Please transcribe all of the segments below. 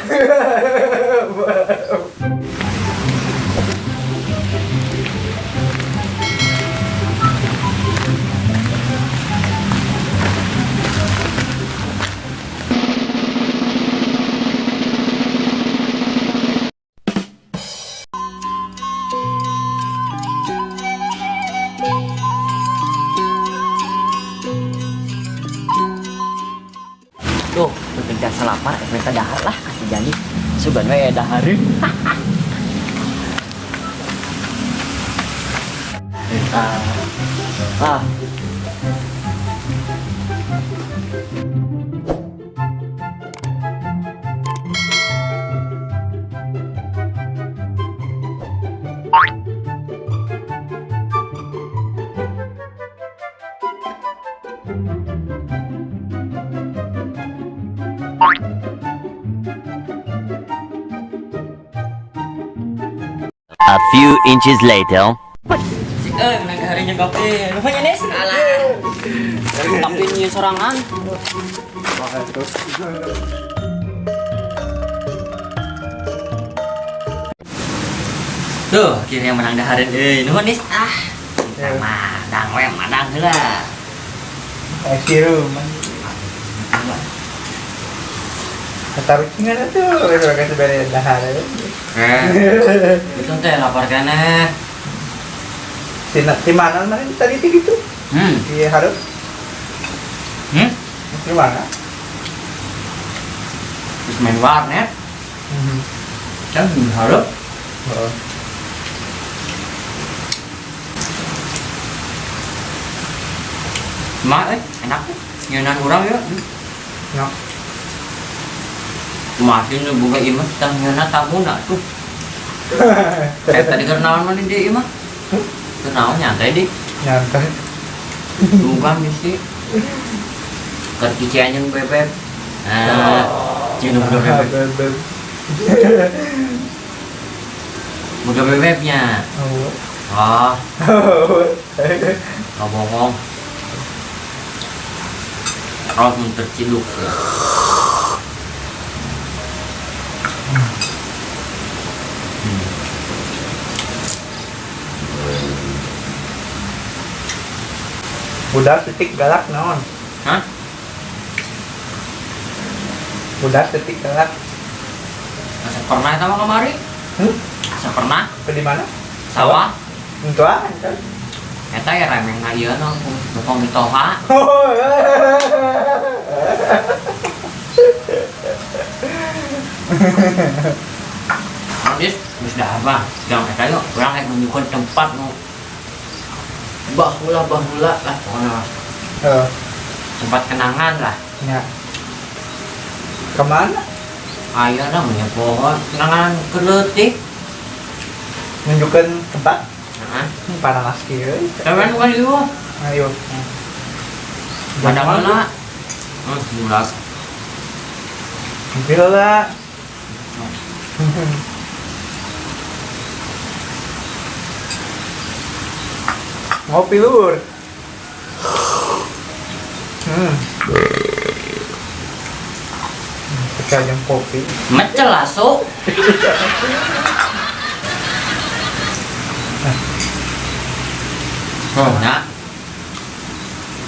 Tuh, penting jasa lapar, minta dahar lah kasih janji. Sugan we dahareun. Ah. Ah. A few inches later. Eh, menang harinya kopi. Rupanya nih alah. Tapi nyi sorangan. Tuh, akhirnya menang dahareun euy. Nuhun nis. Ah. Madang we, madang heula. Siru man. Tarucingan atuh, we kasih bere dahar. Eh. Itu teh lapar keneh. Di mana mana tadi itu gitu? Di hareup? Di mana? Terus main warnet. Kan di hareup. Oh. Mak, enak tuh. Nyeunaan urang ya. Enak. Masih nu buka imah tah nyeunaan tamuna tuh. Kayak tadi keur naon mana di imah? Keur naon nyantai di? Nyantai. Bukan misi. Keur cician jeung bebek. Nah, jeung boga bebek. Bebek. Boga bebeknya. Oh. Ah. Nggak bohong. Kalau mun terciduk ya. Budak titik galak naon? Hah? Budak titik galak. Asa pernah eta mah kamari? Asa pernah? Ke di mana? Sawah. Entu ah, entu. Eta ya remeng na ieu no, bokong mitoha. Habis, geus dahar mah. Jang eta yuk, urang rek nunjukkeun tempat nu bahula-bahula lah pokoknya. Heeh. Tempat kenangan lah. Ya. Kemana? Aya lah punya pohon kenangan keleutik. Nunjukkeun tempat? Heeh. Panas kieu. Tapi bukan ieu. Ayo. Madang heula. Bulat. Ngopi heula. Ngopi lur. Pecah jam kopi. Mecel lah, so. Oh, nah.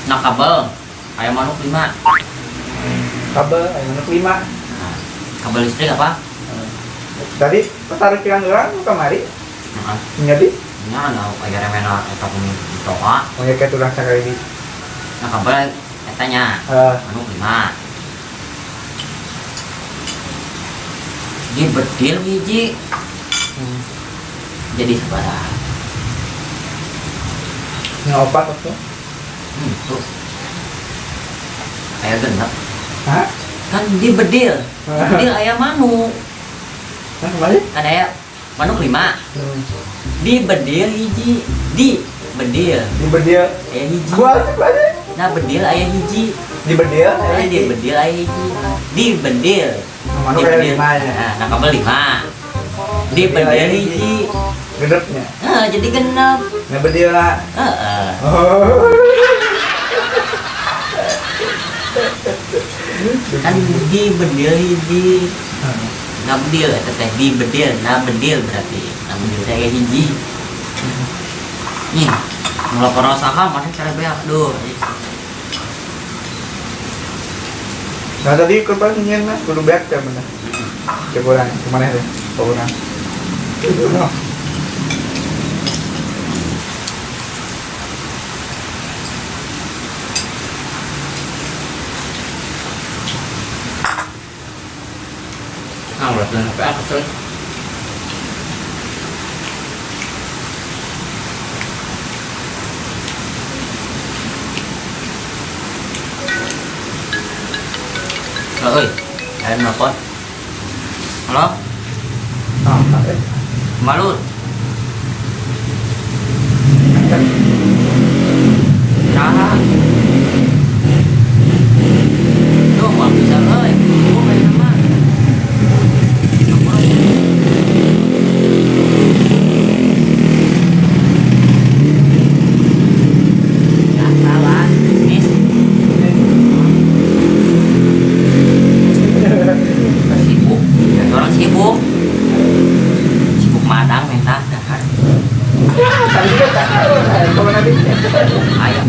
Nah, kabel. Ayam manuk 5. Kabel ayam manuk 5. Nah, kabel listrik apa? Tadi taruh cilan orang kemari. Heeh. Jadi? Nya, nah, aya remena eta kuning toa. Oh ya kayak tulang sakali di. Nah, kabel eta nya. Heeh. Manuk 5. Di bedil hiji. Jadi sabaraha? Nya opat atuh. Tuh. Aya genep. Hah? Kan di bedil. Di bedil aya manuk. Hah, kembali? Kan aya manuk 5. Di bedil hiji. Di bedil. Di bedil. Aya hiji. Gua sih balik. Nah, bedil aya hiji. Di bedil aya Nah, di hiji. bedil aya hiji. Di bedil. Nah, manuk Di aya bedil. 5 ya. Nah, nah, kabel 5. Di Bedil bedil aya hiji. hiji. Genepnya. Heeh, jadi genep. Nah, bedil lah. Heeh. Oh. Kan di bedil hiji. Heeh. Ngabedil eta teh dibedil, nabedil berarti. Nabedil teh aya hiji. Nih, ngelapor saha mana cara beak duh. Nah tadi korban nyen mah kudu beak teh mana. Cek urang, kemana teh? Urang. Oh. Ah, ulah belah apa kesel. Halo, oi. Ayo nelpon. Halo, Ah, eh. Malut. Saha? Duh, moal bisa euy. Gua main nama. Salah, bisnis. Sibuk. Orang sibuk. Sibuk madang minta dahar. Tadi juga tak tahu. Kemana dia? Ayam.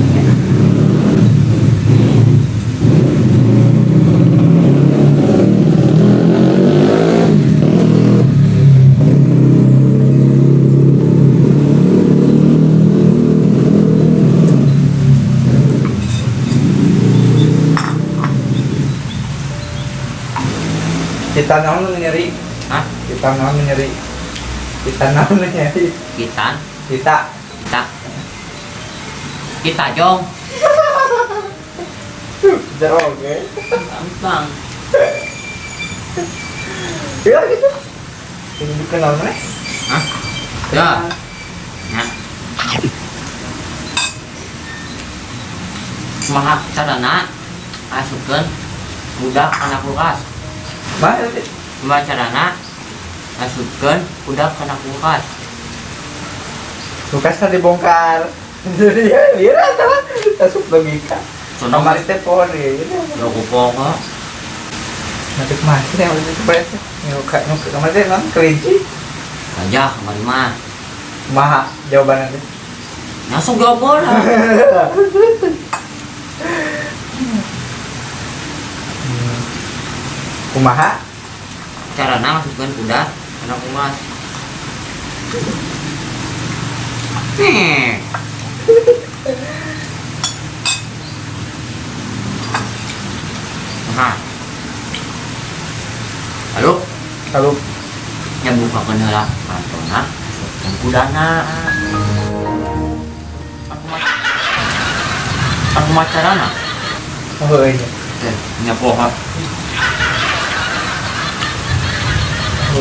Kita naon nu nyeri? Hah? Kita naon nu nyeri? Kita naon nu nyeri? Kita, Kita. kita. Kita jong. Jauh, oke. Gampang. Ya gitu. Ini dikenal mana? Hah? Ya. Ya. Kumaha carana asupkeun budak kana kulkas? Mana tadi? Kumaha carana asupkeun budak kana kulkas? Kulkasnya dibongkar. Jadi ya, iya salah. Asup logika. Sono Kamari teh pohon ya. Lo pokok. Nanti masih yang udah coba teh. Nyuka nyuka kamari teh non kelinci. Gajah kamari mah. Maha jawabannya teh. Langsung jawab bola. Kumaha? Carana masukkeun kuda kana kulkas. Nih. Nah. Halo, Halo. Yang bukakeun heula kantongna, asupkeun kudana. Kan kumaha carana? Oh iya. Teh, nya poho.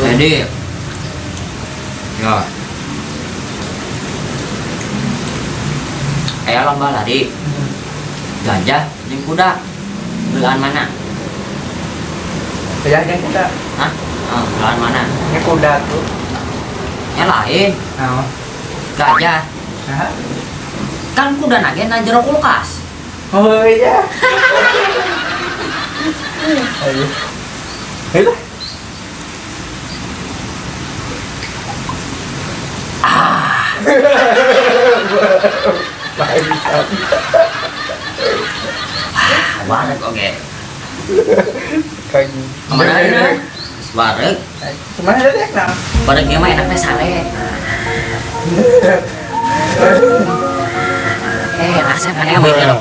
Jadi ya. Aya lomba lari. Gajah jeung kuda. Beulaan mana? Gajah jeung kuda. Hah? Ah, beulaan mana? Ini kuda tuh. Nya lain. Naon? Gajah. Hah? Kan kuda nage na jero kulkas. Oh iya. Ayo. Ayo. Ah. Bangsat. Wareg oge. Kang. Kemana ayeuna? Wareg. Kemana tadi nah? Wareg mah enaknya sare. Rasa mana yang beda.